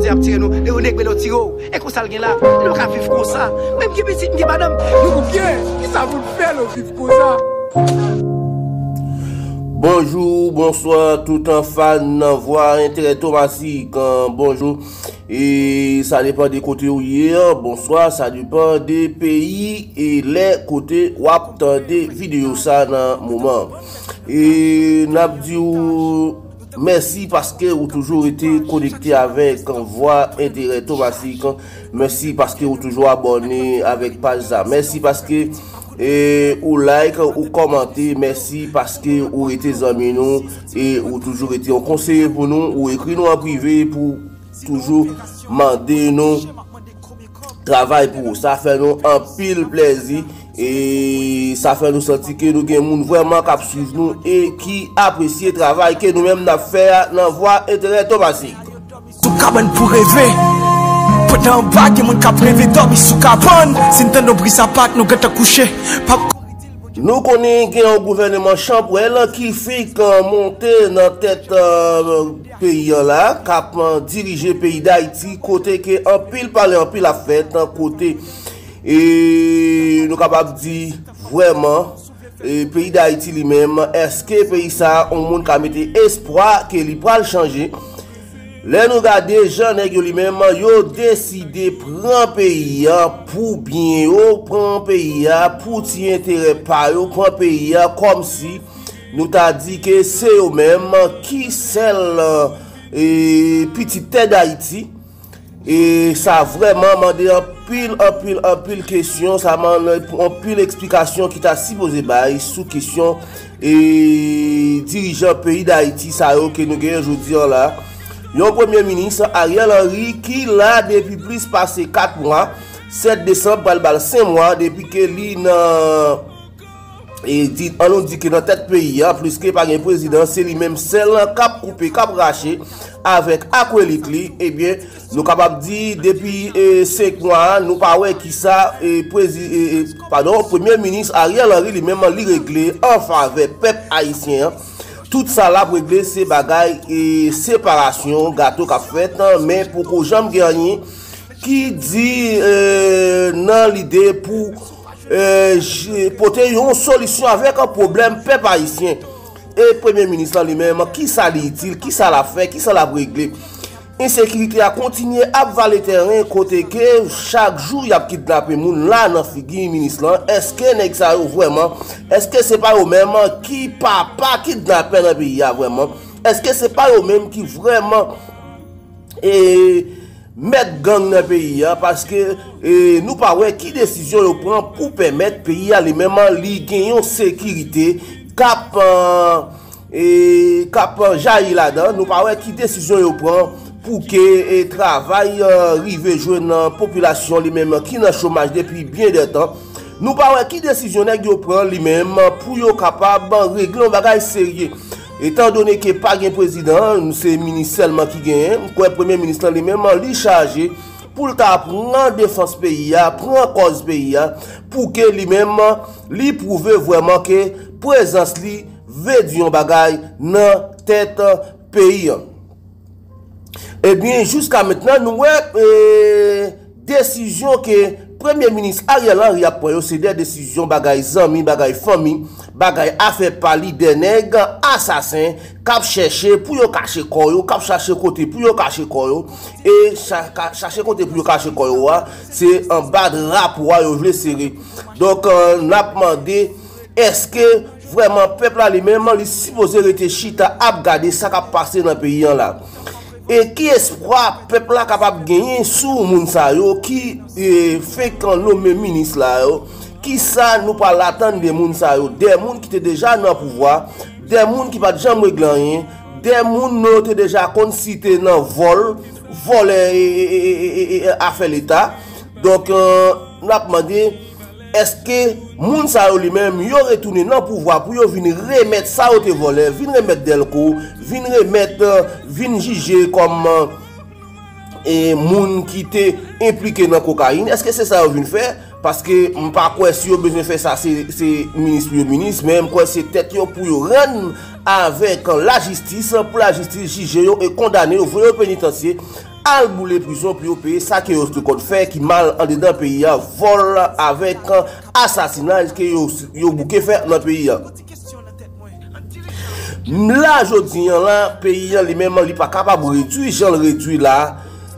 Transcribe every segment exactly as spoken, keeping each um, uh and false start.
Yo ap tire nou, lè yo negre yo tire w. E konsa l gen la. Nou pa ka viv konsa. Mwen m gen pitit, m gen madanm. Nou pou byen. Kisa pou n fè lè w viv konsa? Bonjou, bonswa, tout fan nan Vwa Enterè Tomasik, bonjou. E sa depann de kote ou ye, bonswa, sa depann de peyi e lè kote w ap tande videyo sa nan moman. E n ap di w mèsi paske ou toujou rete konekte avèk Vwa Enterè Tomasik. Mèsi paske ou toujou abòne avèk paj sa. Mèsi paske e ou like, ou kòmante. Mèsi paske ou rete zanmi nou e ou toujou rete yon konseye pou nou. Ou ekri nou an prive pou toujou mande nou travay pou ou. Sa fè nou anpil plèzi e sa fè nou santi ke nou gen moun vrèman k ap swiv nou e ki apresye travay ke nou menm n ap fè a nan Vwa Enterè Tomasik. Sou kabann pou reve. Pandan anba gen moun k ap reve dòmi sou kabann. Si n tande yon bri sapat, nou gentan kouche. P ap Nou konnen gen yon gouvènman chanpwèl ki fenk monte nan tèt, eh, peyi an la, k ap, eh, dirije peyi Dayiti, kote ke anpil pale, anpil ap fèt, kote, e nou kapab di vrèman, e peyi Dayiti li menm, èske peyi sa a, yon moun ka mete espwa ke li pral chanje? Lè nou gade jan nèg yo li menm, yo deside pran peyi a pou byen yo, pran peyi a pou ti enterè pa yo, pran peyi a kòmsi nou ta di ke se yo menm ki sèl, e, pitit tè Dayiti. E sa vrèman mande anpil, anpil, anpil kesyon. Sa mande anpil eksplikasyon ki ta sipoze bay sou kesyon e dirijan peyi Dayiti sa yo ke nou genyen jodi an la. Yon premye minis, Ariel Henry, ki la depi plis pase kat mwa, sèt desanm pral ba l senk mwa depi ke li nan, e di, an nou di ke nan tèt peyi a, pliske pa gen prezidan, se li menm sèl k ap koupe, k ap rache avèk akrelik li, ebyen, nou kapab di depi, e, senk mwa a, nou pa wè kisa, e, prezi-, e, e, padon, premye minis Ariel Henry li menm li regle an favè pèp ayisyen an. Tout sa l ap regle se bagay, e, separasyon, gato k ap fèt, men poko janm gen anyen ki di, e, nan lide pou, e, j-, pote yon solisyon avèk pwoblèm pèp ayisyen. E premye minis lan li menm, kisa li itil, kisa l ap fè, kisa l ap regle? Ensekirite a kontinye ap vale tèren kote ke chak jou y ap kidnape moun la nan figi minis lan. Èske nèg sa yo vrèman, èske se pa yo menm ki papa kidnapè nan peyi a vrèman? Èske se pa yo menm ki vrèman, e, mèt gang nan peyi a? Paske, e, nou pa wè ki desizyon yo pran pou pèmèt peyi a li menm li gen yon sekirite k ap, e, k ap jayi ladan. Nou pa wè ki desizyon yo pran pou ke, e, travay, e, rive jwenn, e, popilasyon li menm ki nan chomaj depi byen dè tan. Nou pa wè ki desizyon nèg yo pran li menm pou yo kapab regle yon bagay serye. Etandone ke pa gen prezidan, se minis sèlman ki genyen, m kwè premye minis lan li menm li chaje pou l ta pran defans peyi a, pran kòz peyi a, pou ke li menm li pwouve vrèman ke prezans li vle di yon bagay nan tèt peyi an. Ebyen, jiska mentnan, nou wè, e, desizyon ke premye minis Ariel Henry ap pran yo, se de desizyon bagay zanmi, bagay fanmi, bagay afè pa li, de nèg asasen k ap chèche pou yo kache kò yo, k ap chache kote pou yo kache kò yo, e cha-, ka-, chache kote pou yo kache kò yo a, se anba drapo a yo vle sere. Donk, e, n ap mande, èske vrèman pèp la li menm li sipoze rete chita ap gade sa k ap pase nan peyi an la? E ki espwa pèp la kapab genyen sou moun sa yo ki, e, fenk nonmen minis la yo? Kisa nou pral atann de moun sa yo? De moun ki te deja nan pouvwa, de moun ki pa t janm regle anyen, de moun nou te deja konn site nan vòl, vòlè, e, e, e, e, e, e, afè Leta. Donk, e, n ap mande, èske moun sa yo li menm, yo retounen nan pouvwa pou yo vin remèt sa yo te vòlè, vin remèt dèlko, vin remèt, e, vin jije kòm, e, e, moun ki te enplike nan kokayin? Èske se sa yo vin fè? Paske m pa kwè si yo bezwen fè sa, se, se minis pou yo minis, men m kwè se tèt yo pou yo rann avèk lajistis, pou lajistis jije yo e kondane yo, voye yo penitansye, al boule prizon pou yo peye sa ke yo te konn fè ki mal andedan peyi a, vòl avèk asasinay ke yo, yo bouke fè nan peyi a. La, jodi a la, peyi a li menm, li pa kapab redui jan l redui la.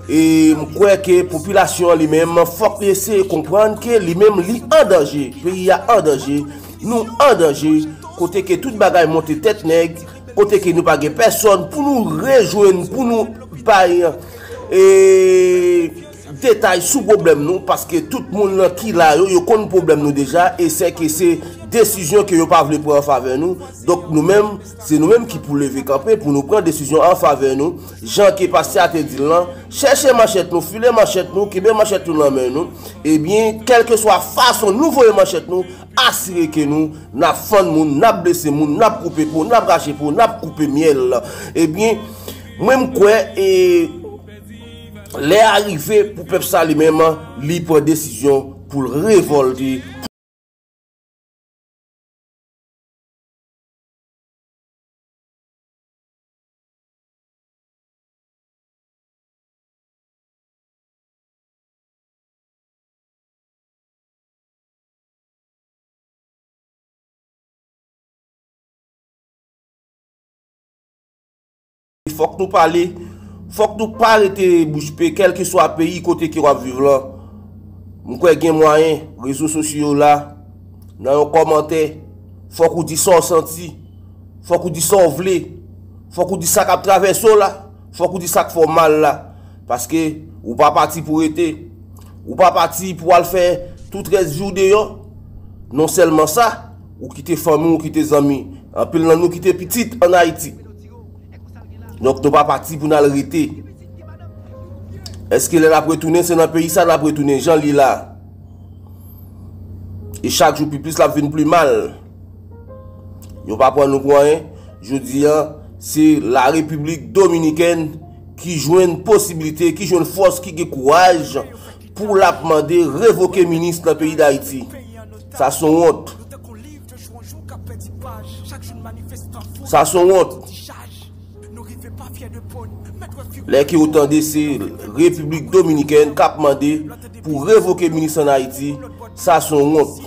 E m kwè ke popilasyon an li menm, fòk li eseye konprann ke li menm, li an danje. Peyi a an danje. Nou an danje. Kote ke tout bagay monte tèt nèg. Kote ke nou pa gen pèsòn pou nou rejwenn, pou nou bay, e, detay sou pwoblèm nou, paske tout moun nan ki la yo, yo konn pwoblèm nou deja, e sè ke se desizyon ke yo pa vle pran an favè nou. Donk, nou menm, se nou menm ki pou leve kanpe pou nou pran desizyon an favè nou. Jan ke pastè a te di l lan, chèche manchèt nou, file manchèt nou, kenbe manchèt nou nan men nou. Ebyen, kèlkeswa fason nou voye manchèt nou, asire ke nou, n ap fann moun, n ap blese moun, n ap koupe po, n ap rache po, n ap koupe myèl. Ebyen, mwen m kwè, e, lè a rive pou pèp sa li menm, li pran desizyon pou l revòlte. Fòk nou pale, fòk nou pa rete bouch be, kèlkeswa peyi kote ke w ap viv lan. M kwè gen mwayen, rezo sosyo yo la, nan yon kòmantè, fòk ou di sa w santi, fòk ou di sa w vle, fòk ou di sa k ap travèse w la, fòk ou di sa k fè w mal la. Paske ou pa pati pou rete. Ou pa pati pou al fè tout rès jou deyò. Non sèlman sa, ou kite fanmi, ou kite zanmi. Anpil nan nou kite pitit ann Ayiti. Donk, nou pa pati pou n al rete. Èske lè n ap retounen, se nan peyi sa n ap retounen, jan l ye la? E chak jou pi plis, l ap vin pi mal. Yo pa pran nou pou anyen. Jodi a, se la Repiblik Dominikèn ki jwenn posiblite, ki jwenn fòs, ki gen kouraj pou l ap mande revoke minis nan peyi Dayiti. Sa se yon wont. Sa se yon wont. Lè ke w tande se Repiblik Dominikèn k ap mande pou revoke minis ann Ayiti, sa se yon wont.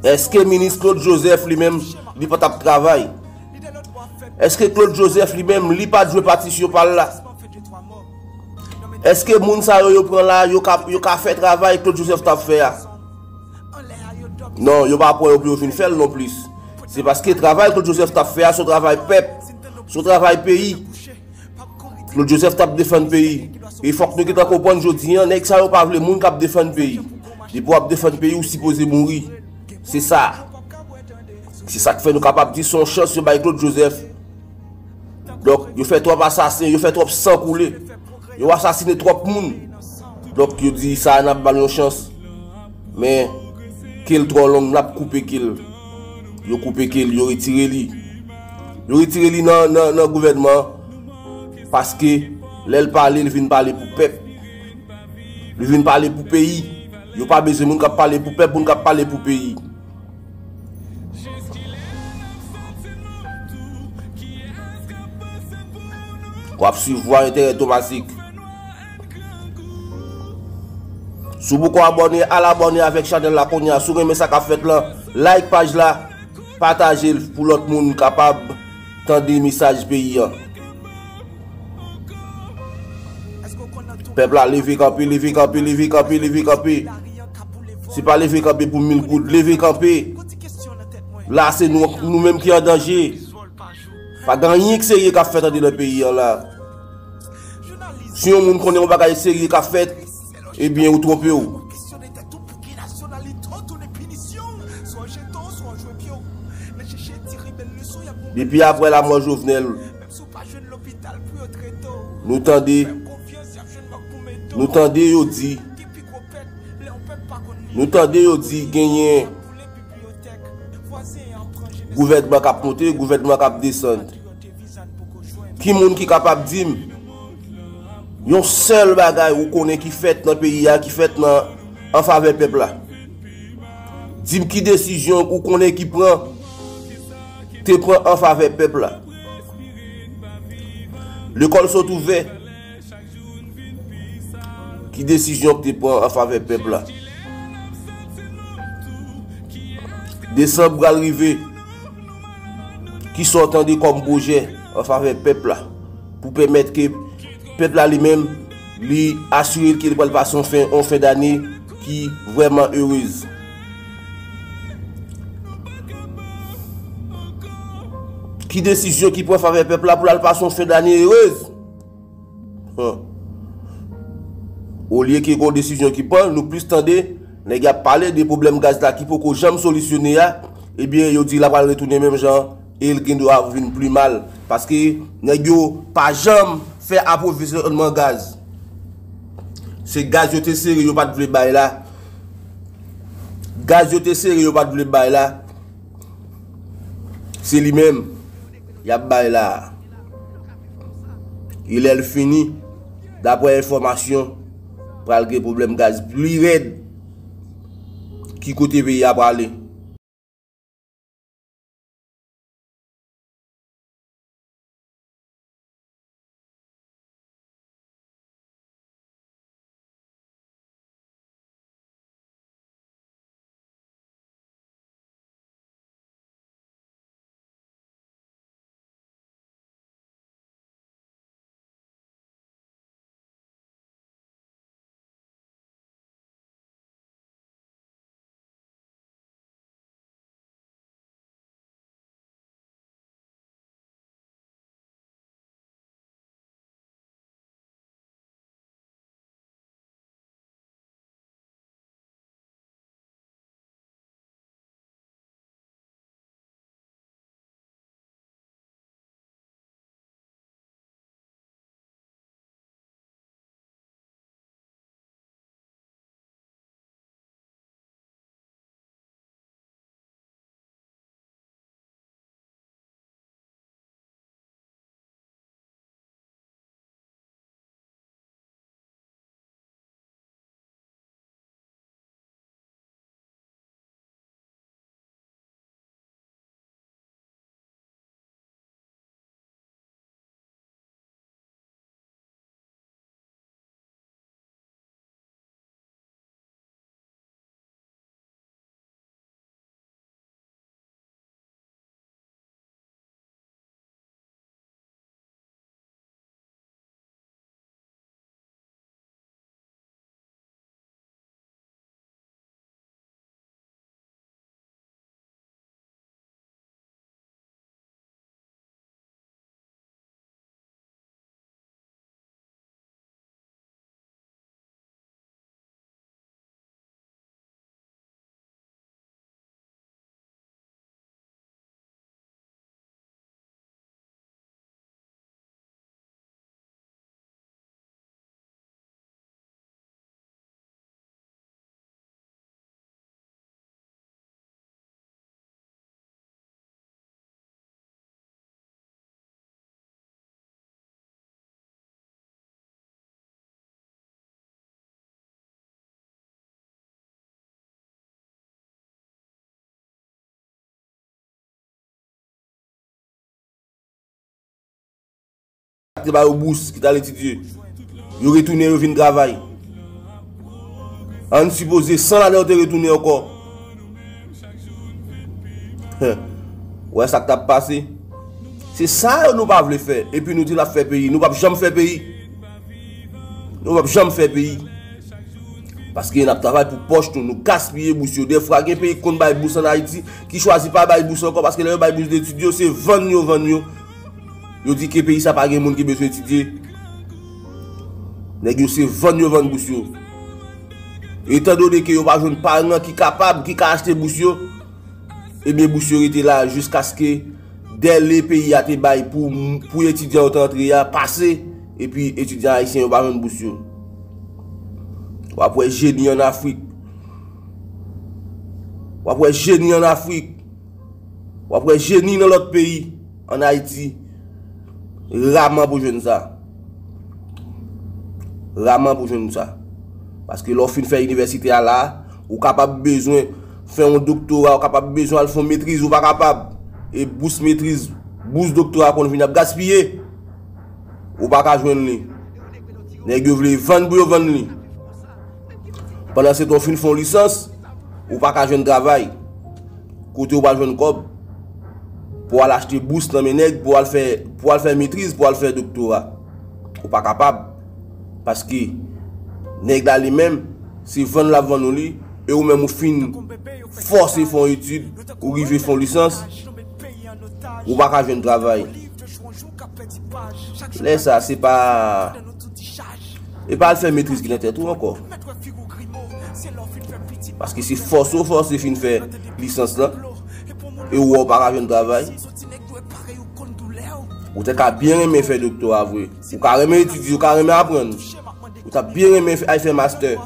Èske minis Claude Joseph li menm, li pa t ap travay? Èske Claude Joseph li menm, li pa t jwe patisyon pa l la? Èske moun sa yo, yo pran la, yo ka, yo ka fè travay Claude Joseph t ap fè a? Non, yo pa pran yo pou yo vin fè l non plis. Se paske travay Claude Joseph t ap fè a, se yon travay pèp, se yon travay peyi. Claude Joseph t ap defann peyi. E fòk nou gentan konprann jodi a, nèg sa yo pa vle moun k ap defann peyi. Depi w ap defann peyi, ou sipoze mouri. Se sa. Se sa k fè nou kapab di se yon chans yo bay Claude Joseph. Donk, yo fè twòp asasen, yo fè twòp san koule. Yo asasine twòp moun. Donk, yo di sa a n ap ba l yon chans. Men, ke l twò long, n ap koupe ke l. Yo koupe ke l, yo retire li. Yo retire li nan, nan, nan gouvènman an. Paske, lè l pale, l vin pale pou pèp. Li vin pale pou peyi. Yo pa bezwen moun k ap pale pou pèp, moun k ap pale pou peyi. W ap swiv Vwa Enterè Tomasik. Si w poko abòne, al abòne avèk chanèl la kounye a. Si w renmen sa k ap fèt lan, like paj la, pataje l pou lòt moun kapab tande mesaj peyi a. Pèp la, leve kanpe, leve kanpe, leve kanpe, leve kanpe. Se pa leve kanpe pou mil goud, leve kanpe. La, se nou, nou menm ki an danje. Pa gen anyen k serye k ap fèt andedan peyi a la. Si yon moun konnen yon bagay serye k ap fèt, ebyen, ou twonpe w. Depi aprè lamò Jovenel, nou tande, nou tande yo di, nou tande yo di genyen gouvènman k ap monte, gouvènman k ap desann. Ki moun ki kapab di m yon sèl bagay ou konnen ki fèt nan peyi a, ki fèt nan, an favè pèp la? Di m ki desizyon ou konnen ki pran, te pran an favè pèp la? Lekòl sot ouvè. Ki desizyon w te pran an favè pèp la? Desanm pral rive. Kisa w tande kòm pwojè an favè pèp la pou pèmèt ke pèp la li menm li asire l ke li pral pase yon fen, yon fen dane ki vrèman erez? Ki desizyon ki pran favè pèp la pou l al pase yon fen dane erez? Hum. Olye ke gon desizyon ki pran, nou plis tande nèg y ap pale de pwoblèm gaz la ki poko janm solisyone a, ebyen, yo di l ap pral retounen menm jan e l gen dwa vin pi mal. Paske nèg yo pa janm fè apwovizyònman gaz. Se gaz yo te sere yo pa t vle bay la. Gaz yo te sere yo pa t vle bay la. Se li menm y ap bay la a. E lè l fini, daprè enfòmasyon, pral gen pwoblèm gaz pli rèd. Ki kote peyi a prale? Te ba yo bous, ki t al etidye. Yo retounen, yo vin travay. Ann sipoze san ladan yo te retounen ankò. Wè sa k t ap pase. Se sa yo nou pa vle fè. Epi nou di n ap fè peyi. Nou p ap janm fè peyi. Nou p ap janm fè peyi. Paske n ap travay pou pòch nou. Nou gaspiye bous yo. Dèfwa, gen peyi ki konn bay bous ann Ayiti, ki chwazi pa bay bous ankò, paske lè yo bay bous detid yo, se vann yo vann yo. Yo di ke peyi sa pa gen moun ki bezwen etidye. Nèg yo se vann yo vann bous yo. Etandone ke yo pa jwenn paran ki kapab, ki ka achte bous yo, ebyen bous yo rete la jiskaske dèle peyi a te bay pou, pou etidyan yo te antre a pase, epi etidyan ayisyen yo pa jwenn bous yo. W ap wè jeni ann Afrik. W ap wè jeni ann Afrik. W ap wè jeni nan lòt peyi, ann Ayiti, raman pou jwenn sa. Raman pou jwenn sa. Paske lè w fin fè inivèsite a la, ou kapab bezwen fè yon doktora, ou kapab bezwen al fè yon metriz, ou pa kapab. E bous metriz, bous doktora konn vin ap gaspiye. Ou pa ka jwenn li. Nèg yo vle vann pou yo vann li. Pandan se tan w fin fè yon lisans, ou pa ka jwenn travay. Kote ou pral jwenn kòb pou al achte bous nan men nèg, pou al fè, pou al fè metriz, pou al fè doktora. Ou pa kapab. Paske nèg la li menm, se vann l ap vann ou li, e ou menm ou fin fòse fè yon etid, ou rive fè yon lisans, ou pa ka jwenn travay. Lè sa, se pa, e pa al fè metriz ki nan tèt ou ankò. Paske se fòse w fòse fin fè lisans lan, e ou wè w pa ka jwenn travay. Ou te ka byen renmen fè doktora vre. Ou ka renmen etidye, ou ka renmen aprann. Ou ta byen renmen fè, al fè mastè.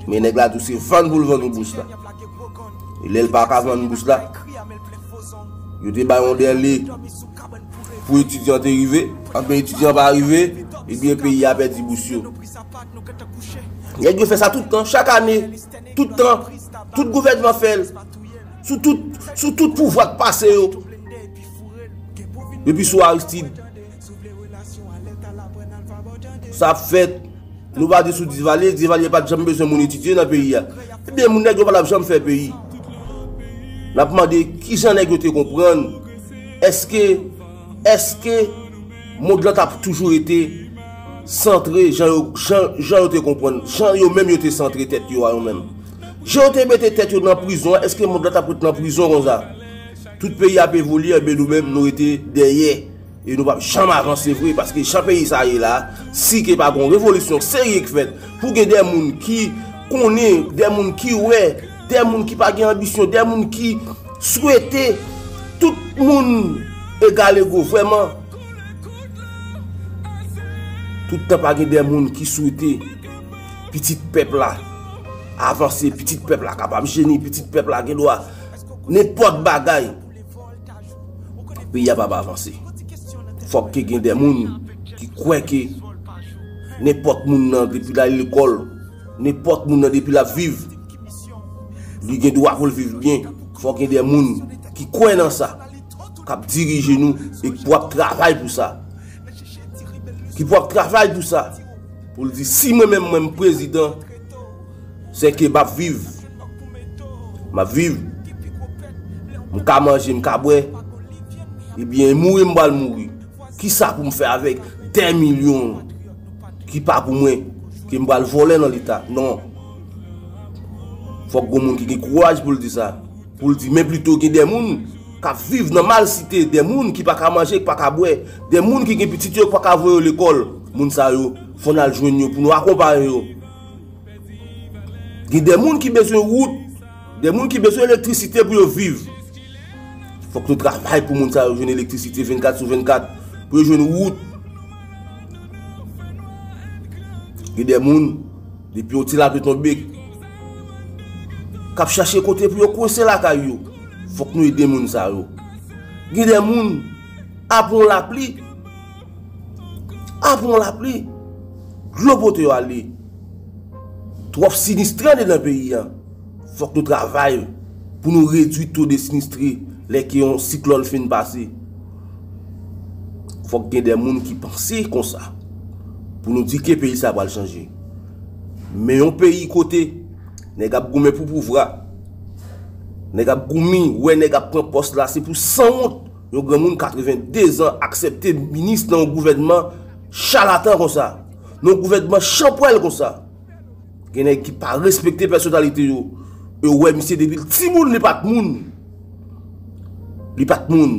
Men nèg la tou se vann pou l vann ou bous la. E lè l pa ka vann bous la, yo te bay yon dèle pou etidyan te rive, anben etidyan pa rive, ebyen peyi a pèdi bous yo. Nèg yo fè sa tout tan, chak ane, tout tan, tout gouvènman fè l, sou tout, sou tout pouvwa k pase yo. Depi sou Aristide, sa ap fèt. Nou pa di sou Divalye, Divalye pa t janm bezwen moun etidye nan peyi a. Ebyen, moun nèg yo pa t ap janm fè peyi. N ap mande, kijan nèg yo te konprann? Èske, èske mond lan t ap toujou rete santre jan yo, jan, jan yo te konprann, jan yo menm yo te santre tèt yo a yo menm? Jan yo te mete tèt yo nan prizon an, èske mond lan t ap ret nan prizon konsa? Tout peyi ap evolye, enben nou menm nou rete dèyè. E nou p ap janm avanse vre, paske jan peyi sa ye la, si ke pa gon revolisyon serye k fèt, pou gen de moun ki konnen, de moun ki wè, de moun ki pa gen anbisyon, de moun ki swete tout moun egal ego vrèman. Tout tan pa gen de moun ki swete pitit pèp la avanse, pitit pèp la kapab jeni, pitit pèp la gen dwa nenpòt bagay. Peyi a p ap avanse. Fòk ke gen de moun ki kwè ke nenpòt moun nan depi l al lekòl, nenpòt moun nan depi l ap viv, li gen dwa pou l viv byen. Fòk gen de moun ki kwè nan sa, k ap dirije nou e k pou ap travay pou sa. Ki pou ap travay pou sa. Pou l di, si mwen menm, mwen m prezidan, se ke m ap viv. M ap viv. M ka manje, m ka bwè. Ebyen, mouri, m pral mouri. Kisa pou m fè avèk de milyon ki pa pou mwen, ke m pral vòlè nan Leta? Non. Fòk gon moun ki gen kouraj pou l di sa. Pou l di, men plito gen de moun k ap viv nan malsite, de moun ki pa ka manje, ki pa ka bwè, de moun ki gen pitit yo, ki pa ka voye yo lekòl. Moun sa yo, fò n al jwenn yo pou nou akonpaye yo. Gen de moun ki bezwen wout, de moun ki bezwen elektrisite pou yo viv. Fòk nou travay pou moun sa yo jwenn elektrisite vennkat sou vennkat, pou yo jwenn wout. Gen de moun, depi yon ti lapli tonbe, k ap chache kote pou yo kwense lakay yo. Fòk nou ede moun sa yo. Gen de moun, apre yon lapli, apre yon lapli, dlo pote yo ale. Twòp sinistre andedan peyi a. Fòk nou travay pou nou redwi to de sinistre lè ke yon siklòn fin pase. Fòk gen de moun ki panse konsa pou nou di ke peyi sa pral chanje. Men yon peyi kote nèg ap goumen pou pouvwa, nèg ap goumen, wè nèg ap pran pòs la, se pou sanwont yon granmoun katrevende zan aksepte minis nan yon gouvènman chalatan konsa, nan yon gouvènman chanpwèl konsa. Gen nèg ki pa respekte pèsonalite yo. E w wè misye depi l timoun li pa t moun. Li pa t moun.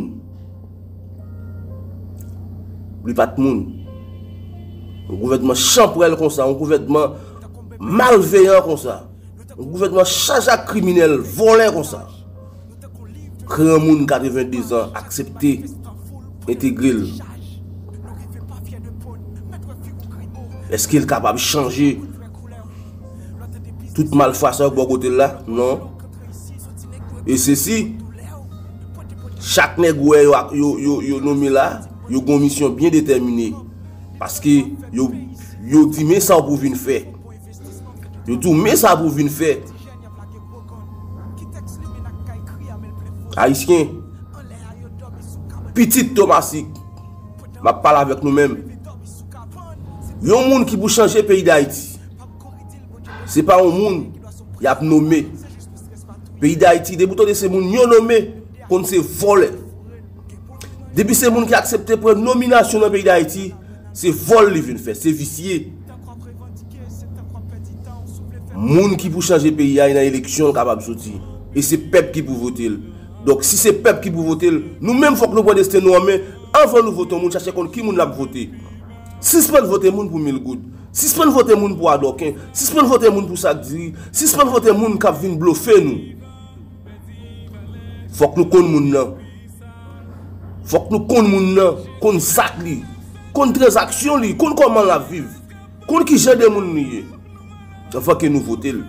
Li pa t moun. Yon gouvènman chanpwèl konsa, yon gouvènman malveyan konsa, yon gouvènman chaje ak kriminèl, vòlè konsa. Granmoun katrevende zan aksepte entegre l. Èske l kapab chanje tout malfwa sa yo bò kote l la? Non. E sesi, chak nèg ou wè yo, yo, yo, yo nonmen la, yo gon misyon byen detèmine. Paske yo, yo di men sa w pou vin fè. Yo di w men sa pou vin fè. Ayisyen, Pitit Tomasik, m ap pale avèk nou menm. Yon moun ki pou chanje peyi Dayiti, se pa yon moun y ap nome. Peyi Dayiti, depi w tande se moun yo nome, konn se vòlè. Depi se moun ki aksepte pran nominasyon nan peyi Dayiti, se vòl li vin fè, se visye. Moun ki pou chanje peyi a, e nan eleksyon l kapab soti. E se pèp ki pou vote l. Donk, si se pèp ki pou vote l, nou menm fòk nou pran desten nou an men. Anvan nou vote yon moun, chache konn ki moun n ap vote. Sispann vote moun pou mil goud. Sispann vote moun pou adòken. Sispann vote moun pou sak diri. Sispann vote moun k ap vin blofe nou. Fòk nou konn moun nan. Fòk nou konn moun nan, konn zak li, konn tranzaksyon li, konn kòman l ap viv, konn ki jan de moun li ye, anvan ke nou vote l.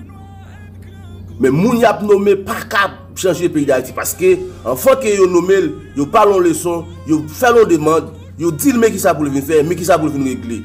Men moun y ap nome pa ka chanje peyi Dayiti, paske anvan ke yo nome l, yo ba l yon leson, yo fè l yon demann, yo di l men kisa pou l vin fè, men kisa pou l vin regle.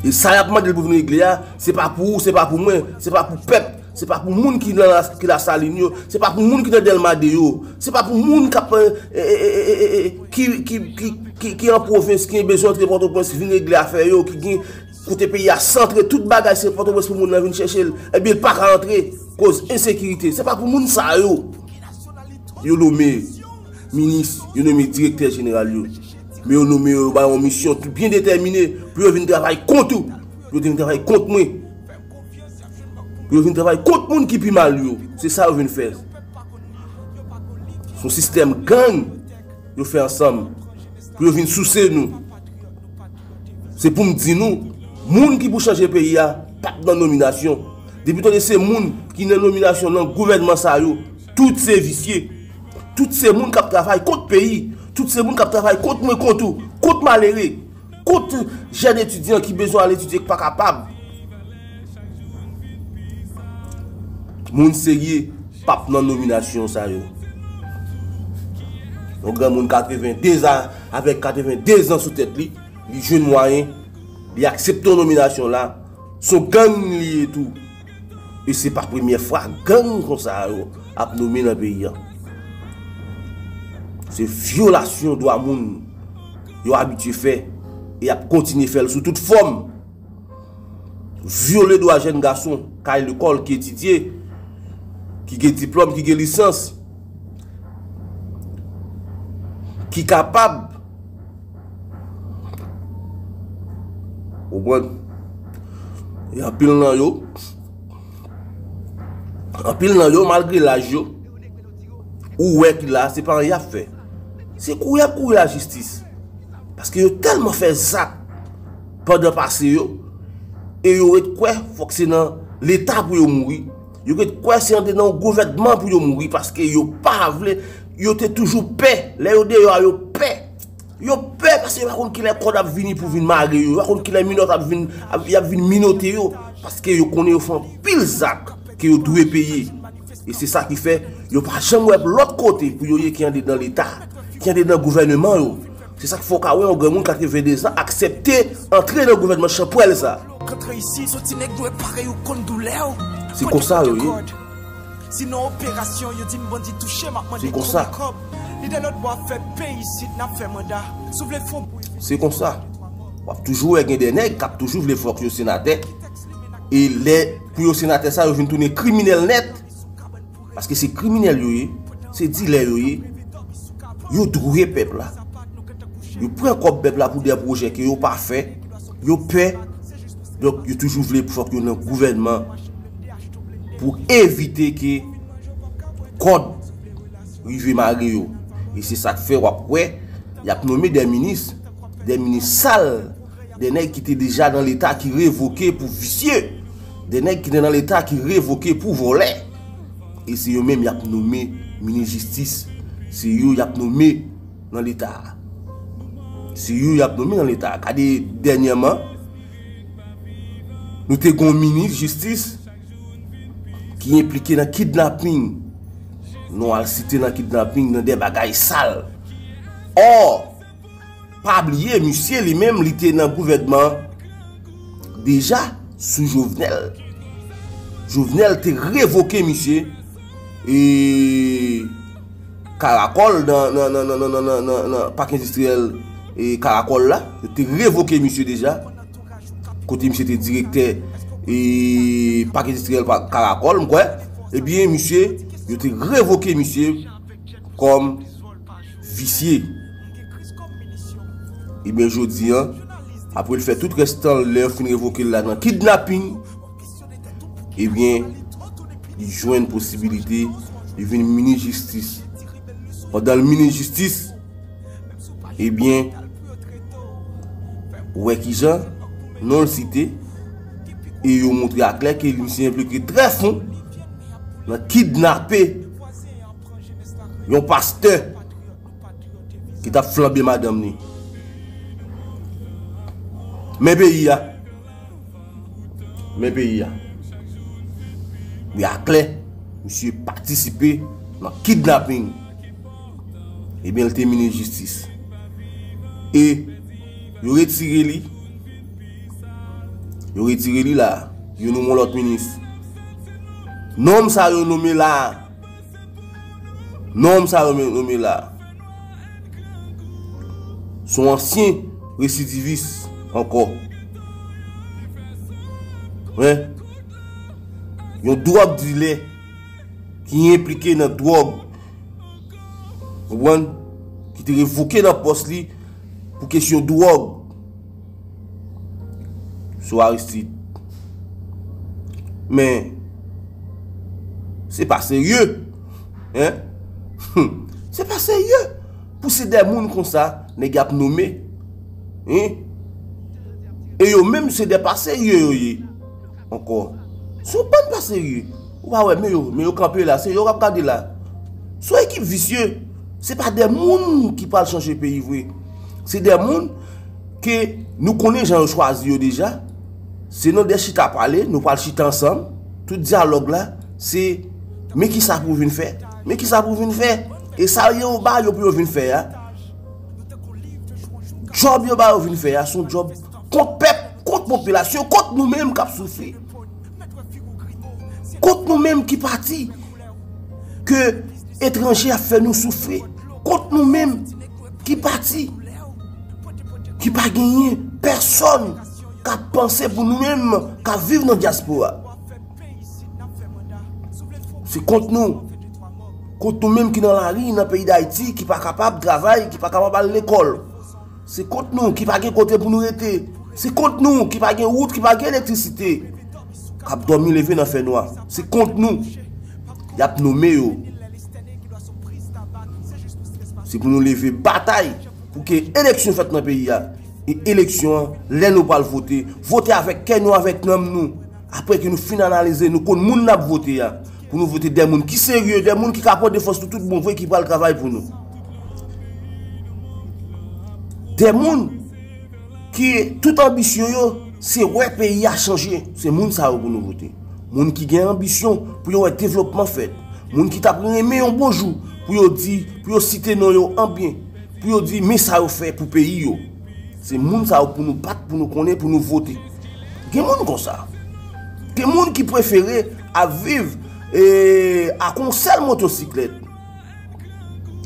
E sa y ap mande l pou vin regle a, se pa pou ou, se pa pou mwen, se pa pou pèp, se pa pou moun ki nan la, ki Lasalin yo, se pa pou moun ki nan Dèlma de yo, se pa pou moun k ap, e, e, e, e, e, e, ki, ki, ki, ki, ki an pwovens, ki bezwen antre Pòtoprens, vin regle afè yo, ki gen kote peyi a santre, tout bagay se Pòtoprens pou moun nan vin chèche l, ebyen, l pa ka antre, koz ensekirite. Se pa pou moun sa yo. Yo nome minis, yo nome direktè jeneral yo. Men yo nome yo, yo ba yo yon misyon tou byen detèmine pou yo vin travay kont ou, pou yo vin travay kont mwen, pou yo vin travay kont moun ki pi mal yo. Se sa yo vin fè. Se yon sistèm gang yo fè ansanm pou yo vin souse nou. Se pou m di nou, moun ki pou chanje peyi a p ap nan nominasyon. Depi tande se moun ki nan nominasyon nan gouvènman sa yo, tout se visye. Tout se moun k ap travay kont peyi. Tout se moun k ap travay kont mwen, kont ou, kont malere, kont jèn etidyan ki bezwen al etidye, ki pa kapab. Moun serye p ap nan nominasyon sa yo. Yon granmoun katrevende zan, avèk katrevende zan sou tèt li, li jwenn mwayen, li aksepte yon nominasyon la, se yon gang li ye tou. E se pa premyè fwa gang konsa yo ap nome nan peyi a. Se vyolasyon dwa moun yo abitye fè e y ap kontinye fè l sou tout fòm. Vyole dwa jèn gason k al lekòl, ki etidye, ki gen diplòm, ki gen lisans, ki kapab, ou konprann? E anpil nan yo, anpil nan yo, malgre laj yo, ou wè ki la, se pa anyen y ap fè. Se kouri y ap kouri lajistis. Paske yo tèlman fè zak pandan pase yo, e yo ret kwè fòk se nan Leta pou yo mouri. Yo ret kwè se andedan yon gouvènman pou yo mouri, paske yo pa vle, yo te toujou pè. Lè yo deyò a, yo pè. Yo pè paske yo pa konn kilè kòd ap vini pou vin mare yo. Yo pa konn kilè minòt ap vin, ap, y ap vin minote yo. Paske yo konnen yo fè anpil zak ke yo dwe peye. E se sa ki fè yo pa janm wè lòt kote pou yo ye ki andedan Leta, ki andedan gouvèneman yo. Se sa k fè w ka wè yon granmoun katrevende zan aksepte antre nan gouvènman chanpwèl sa. Antre isi, soti nèg dwe pare yo konn doulè w. Se konsa yo ye. Sinon operasyon, yo di m bandi touche, m ap mande kòb. Lidè lòt bò ap fè peyi isit, n ap fè manda. Si w vle fon bri. Se konsa. W ap toujou wè gen de nèg k ap toujou vle fòk yo senatè. E lè pou yo senatè sa, yo vin tounen kriminèl nèt. Paske se kriminèl yo ye, se dilè yo ye. Yo dwe pèp la. Yo pran kòb pèp la pou de pwojè ke yo pa fè. Yo pè. Donk, yo toujou vle pou fòk yo nan gouvènman pou evite ke kòd rive mare yo. E se sa k fè w ap wè, y ap nome de minis, de minis sal, de nèg ki te deja nan Leta ki revoke pou visye, de nèg ki te nan Leta ki revoke pou vòlè. E se yo menm y ap nome minis jistis, se yo y ap nome nan Leta a. Se yo y ap nome nan Leta a. Gade dènyèman, nou te gen yon minis jistis ki enplike nan kidnaping. Non al site nan kidnaping, nan de bagay sal. Ò, pa bliye, misye li menm, li te nan gouvènman deja sou Jovenel. Jovenel te revoke misye, e Karakòl, nan, nan, nan, nan, nan, nan, nan, nan, nan pak endistriyèl e Karakòl la. Yo te revoke misye deja. Kote misye te direktè e pak endistriyèl pa Karakòl, m kwè. Ebyen, misye, yo te revoke misye kòm visye. Ebyen, jodi a, apre l fè tout rès tan l, lè yo fin revoke l la nan kidnaping, ebyen, li jwenn posibilite li vin minis jistis. Pandan l minis jistis, ebyen, ou wè kijan non l site, e yo montre aklè ke misye enplike trè fon nan kidnape yon pastè ki t ap flanbe madanm li. Men peyi a. Men peyi a. Wi, aklè, misye patisipe nan kidnaping. Ebyen, l te minis jistis. E yo retire li. Yo retire li la. Yo nonmen yon lòt minis. Nonm sa yo nonmen la. Nonm sa yo nonmen la. Se yon ansyen residivis ankò. Wi. Yon dwòg dilè ki enplike nan dwòg. Konprann? Ki te revoke nan pòs li pou kesyon dwòg sou Aristide. Men, se pa serye. Hein? Se pa serye. Pou se de moun konsa, nèg y ap nonmen. Hein? E yo menm, se de pa serye yo ye. Ankò. Se yon bann pa serye. Ou pa wè, men yo, men yo kanpe la, se yo k ap gade la. Se yon ekip visye. Se pa de moun ki pral chanje peyi vre. Se de moun ke nou konnen jan yo chwazi yo deja. Se nan de chita pale, nou pral chita ansanm. Tout dyalòg la, se men kisa pou vin fè. Men kisa pou vin fè. E sa yo ba yo pou yo vin fè a. Djòb yo ba yo vin fè a, se yon djòb kont pèp, kont popilasyon, kont nou menm k ap soufri. Kont nou menm ki pati, ke etranje ap fè nou soufri. Kont nou menm ki pati, ki pa genyen pèsonn k ap panse pou nou menm k ap viv nan dyaspora. Se kont nou. Kont nou menm ki nan lari, nan peyi Dayiti, ki pa kapab travay, ki pa kapab al lekòl. Se kont nou ki pa gen kote pou nou rete. Se kont nou ki pa gen wout, ki pa gen elektrisite. K ap dòmi leve nan fènwa. Se kont nou. Y ap nonmen yo. Se pou nou leve batay pou ke eleksyon fèt nan peyi a. E eleksyon an, lè nou pral vote, vote avèk kè nou, avèk nanm nou. Apre ke nou fin analize, nou konn moun n ap vote a. Pou nou vote de moun ki serye, de moun ki ka pran defans nou tout bon vre, ki pral travay pou nou. De moun ki tout anbisyon yo, se wè peyi a chanje. Se moun sa yo pou nou vote. Moun ki gen anbisyon pou yo wè devlopman fèt. Moun ki t ap renmen yon bon jou pou yo di, pou yo site non yo an byen, pou yo di men sa yo fè pou peyi yo. Se moun sa yo pou nou bat, pou nou konnen, pou nou vote. Gen moun konsa. Gen moun ki prefere ap viv e, ak yon sèl motosiklèt.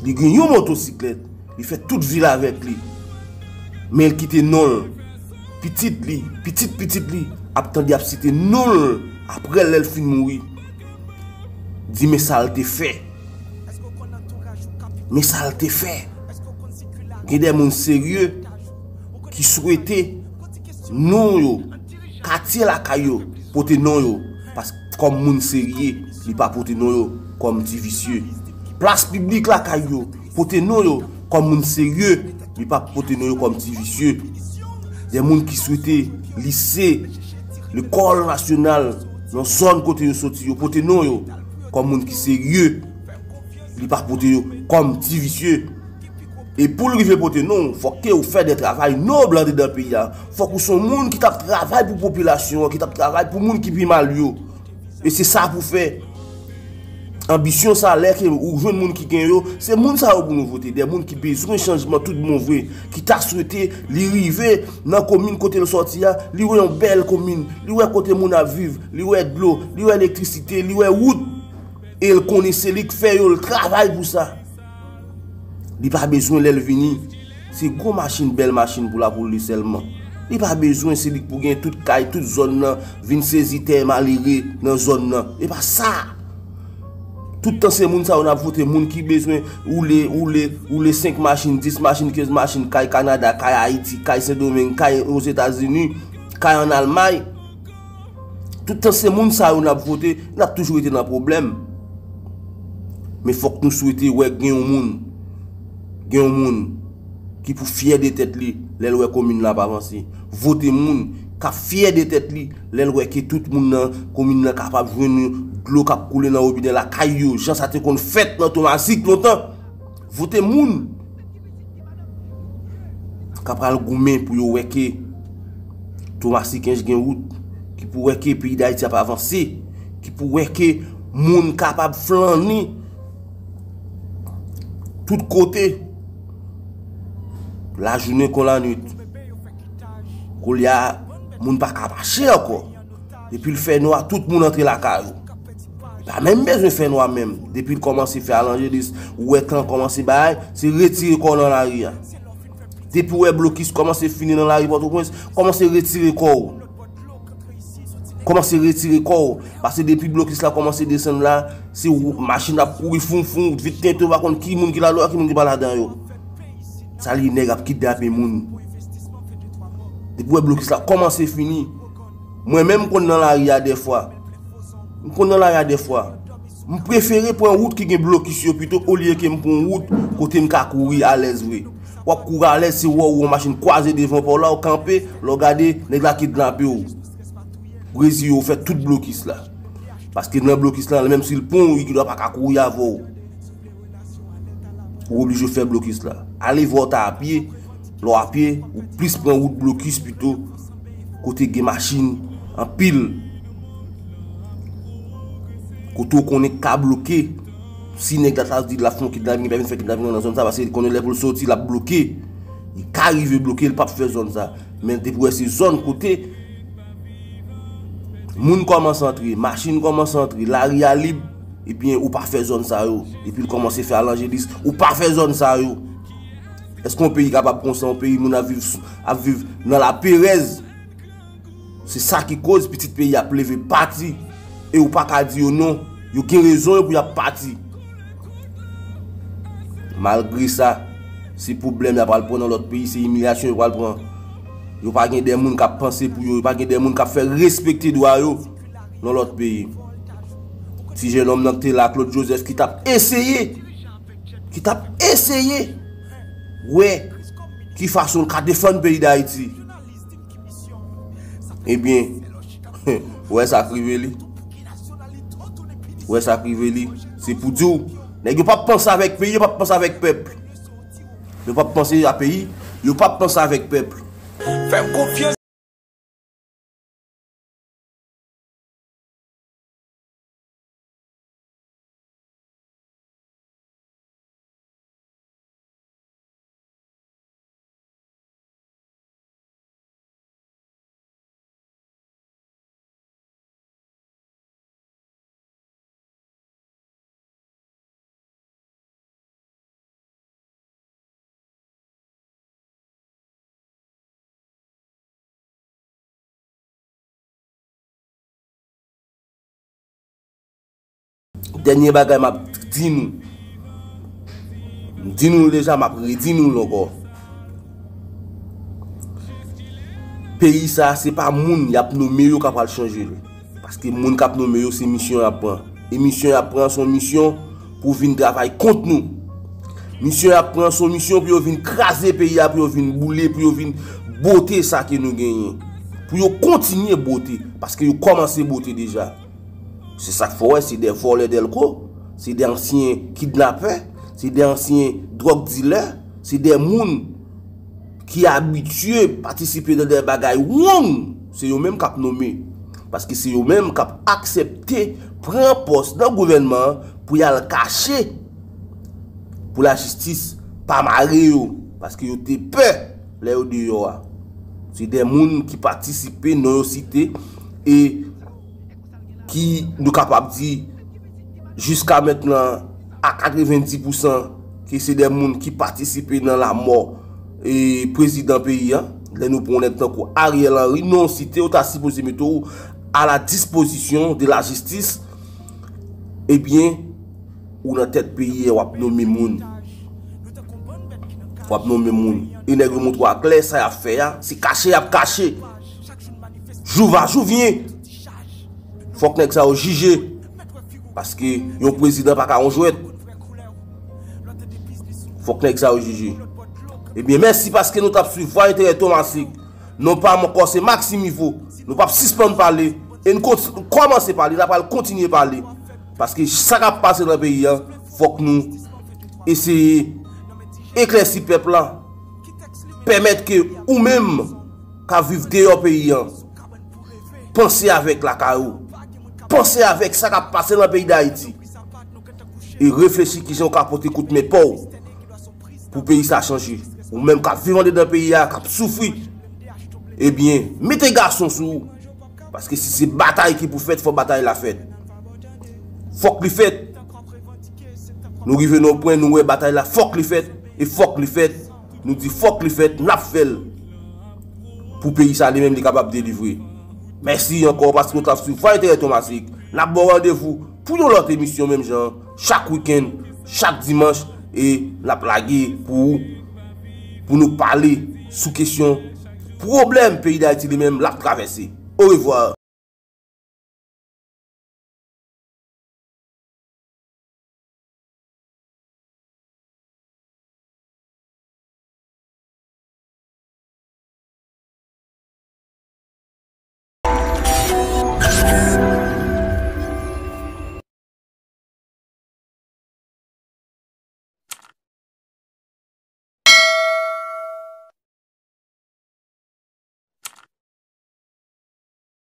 Li gen yon motosiklèt, li fè tout vil avèk li. Men l kite non l. Pitit li, pitit pitit li ap tande ap site non l apre lè l fin mouri. Di men sa l te fè. Men sa l te fè. Gen de moun serye ki swete non yo, katye lakay yo, pote non yo. Paske kòm moun serye, li pa pote non yo kòm ti visye. Plas piblik lakay yo, pote non yo kòm moun serye, li pa pote non yo kòm ti visye. De moun ki swete lise, lekòl nasyonal, nan zòn kote yo soti, yo pote non yo kòm moun ki serye, li pa pote yo kòm ti visye. E pou l rive pote non, fòk ke ou fè de travay nob andedan peyi a. Fòk ou se yon moun ki t ap travay pou popilasyon an, ki t ap travay pou moun ki pi mal yo. E se sa pou fè. Anbisyon sa, lè ke ou jwenn moun ki gen yo, se moun sa yo pou nou vote. De moun ki bezwen chanjman tout bon vre, ki ta swete li rive nan komin kote l sòti a, li wè yon bèl komin, li wè kote moun ap viv, li wè dlo, li wè elektrisite, li wè wout. E l konnen se li k fè yo, l travay pou sa. Li pa bezwen lè l vini. Se gwo machin, bèl machin pou lapolis sèlman. Li pa bezwen, se li k pou gen tout kay, tout zòn nan, vin sezi tè malere nan zòn nan. E pa sa. Tout tan se moun sa yo n ap vote, moun ki bezwen woule, woule, woule senk machin, dis machin, kenz machin, kay Kanada, kay Ayiti, kay Sendomeng, kay Ozetazini, kay ann Almay. Tout tan se moun sa yo n ap vote, n ap toujou rete nan pwoblèm. Men fòk nou swete wè gen yon moun, gen yon moun ki pou fyè de tèt li lè l wè komin nan ap avanse. Vote moun k ap fyè de tèt li lè l wè ke tout moun nan komin nan kapab jwenn dlo k ap koule nan wobinè lakay yo, jan sa te konn fèt nan Tomasik lontan. Vote moun k ap pral goumen pou yo wè ke Tomasik gen wout, ki pou wè ke peyi Dayiti ap avanse, ki pou wè ke moun kapab flannen tout kote, lajounen kon lannwit. Koulye a, moun pa ka mache ankò. Depi l fè nwa, tout moun antre lakay yo. Li pa menm bezwen fè nwa menm. Depi l kòmanse fè alanjelis, ou wè tan kòmanse bay, se retire kò w nan lari a. Depi w wè blokis kòmanse fini nan lari Pòtoprens, kòmanse retire kò w. Kòmanse retire kò w. Paske depi blokis la kòmanse desann la, se ou, machin ap kouri foun foun, vit tenten, ou pa konn ki moun ki ladan, ki moun ki pa ladan yo. Sa li nèg ap kidnape moun. Depi w wè blokis la kòmanse fini. Mwen menm m konn nan lari a dèfwa. M konn nan lari a dèfwa. M prefere pran wout ki gen blokis yo pito olye ke m pran wout kote m ka kouri alèz vre. W ap kouri alèz, se wè w wè yon machin kwaze devan pa w la, w kanpe, lè w gade, nèg la kidnape w. Reziye w fè tout blokis la. Paske nan blokis la, menm si l pran w, li gendwa pa ka kouri avè w. Ou oblije fè blokis la. Ale vòt a pye, lè w apye, ou plis pran wout blokis pito, kote gen machin anpil. Kote w konnen ka bloke. Si nèg la ta di l ap fè yon kidnaping, li pa vin fè kidnaping nan zòn sa, paske li konnen lè pou l soti, l ap bloke. Li ka rive bloke, li p ap fè zòn sa. Men depi w wè se zòn kote moun kòmanse antre, machin kòmanse antre, lari a lib, ebyen, ou pa fè zòn sa yo. Depi l kòmanse fè alanjelis, ou pa fè zòn sa yo. Èske yon peyi kapab konsa, yon peyi moun ap viv, ap viv nan laperèz? Se sa ki koz pitit peyi ap leve pati. E ou pa ka di yo non. Yo gen rezon yo pou y ap pati. Malgre sa, se pwoblèm y ap al pran nan lòt peyi, se imilyasyon yo pral pran. Yo pa gen de moun k ap panse pou yo, yo pa gen de moun k ap fè respekte dwa yo nan lòt peyi. Ti jennonm nan ki te la, Claude Joseph, ki t ap eseye, ki t ap eseye wè ki fason l ka defann peyi Dayiti. Ebyen, ou wè sa k rive li? Ou wè sa k rive li? Se pou di w, nèg yo p ap panse avèk peyi, yo p ap panse avèk pèp. Yo p ap panse a peyi, yo p ap panse avèk pèp. Fè m konfyans. Dènye bagay m ap di nou, m di nou l deja, m ap redi nou l ankò. Peyi sa, se pa moun y ap nonmen yo k ap pral chanje l. Paske moun k ap nonmen yo, se misyon y ap pran. E misyon y ap pran, se yon misyon pou vin travay kont nou. Misyon y ap pran, se yon misyon pou yo vin kraze peyi a, pou yo vin boule, pou yo vin bote sa ke nou genyen. Pou yo kontinye bote, paske yo kòmanse bote deja. Se sa k fè w wè, se de vòlè dèlko, se de ansyen kidnapè, se de ansyen dwòg dilè, se de moun ki abitye patisipe nan de bagay wrong, se yo menm k ap nonmen. Paske se yo menm k ap aksepte pran pòs nan gouvènman an pou y al kache, pou lajistis pa mare yo, paske yo te pè lè yo deyò a. Se de moun ki patisipe, non yo site, e ki, nou kapab di, jiska mentnan, a katrevenndis pousan, ke se de moun ki patisipe nan lanmò e prezidan peyi a. Lè nou pran yon nèg tankou Ariel Henry, non site, ou ta sipoze mete w a la dispozisyon de la jistis. Ebyen, ou nan tèt peyi a, w ap nonmen moun. W ap nonmen moun. E nèg yo montre w a klè, sa y ap fè a, se kache y ap kache. Jou va, jou vyen. Fòk nèg sa yo jije. Paske yon prezidan pa ka yon jwèt. Fòk nèg sa yo jije. Ebyen, mèsi paske nou t ap swiv Vwa Enterè Tomasik. Non pa m ankò, se Maxime Ivo. Nou p ap sispann pale. E n kont-, kòmanse pale, n ap pral kontinye pale. Paske sa k ap pase nan peyi a, fòk nou eseye eklèsi pèp la. Pèmèt ke ou menm k ap viv deyò peyi a, panse avèk lakay ou. Panse avèk sa k ap pase nan peyi Dayiti. E reflechi kijan w ka pote kout men pa w pou peyi sa chanje. Ou menm k ap viv andedan peyi a, k ap soufri, ebyen, mete gason sou ou. Paske si se batay ki pou fèt, fò batay la fèt. Fòk li fèt. Nou rive nan yon pwen, nou wè batay la, fòk li fèt. E fòk li fèt. Nou di fòk li fèt, n ap fè l. Pou peyi sa li menm li kapab delivre. Mèsi ankò paske w t ap swiv Vwa Enterè Tomasik. N ap ba w randevou pou yon lòt emisyon menm jan, chak wikenn, chak dimanch, e n ap lage pou ou, pou nou pale sou kesyon pwoblèm peyi Dayiti li menm l ap travèse. Orevwa.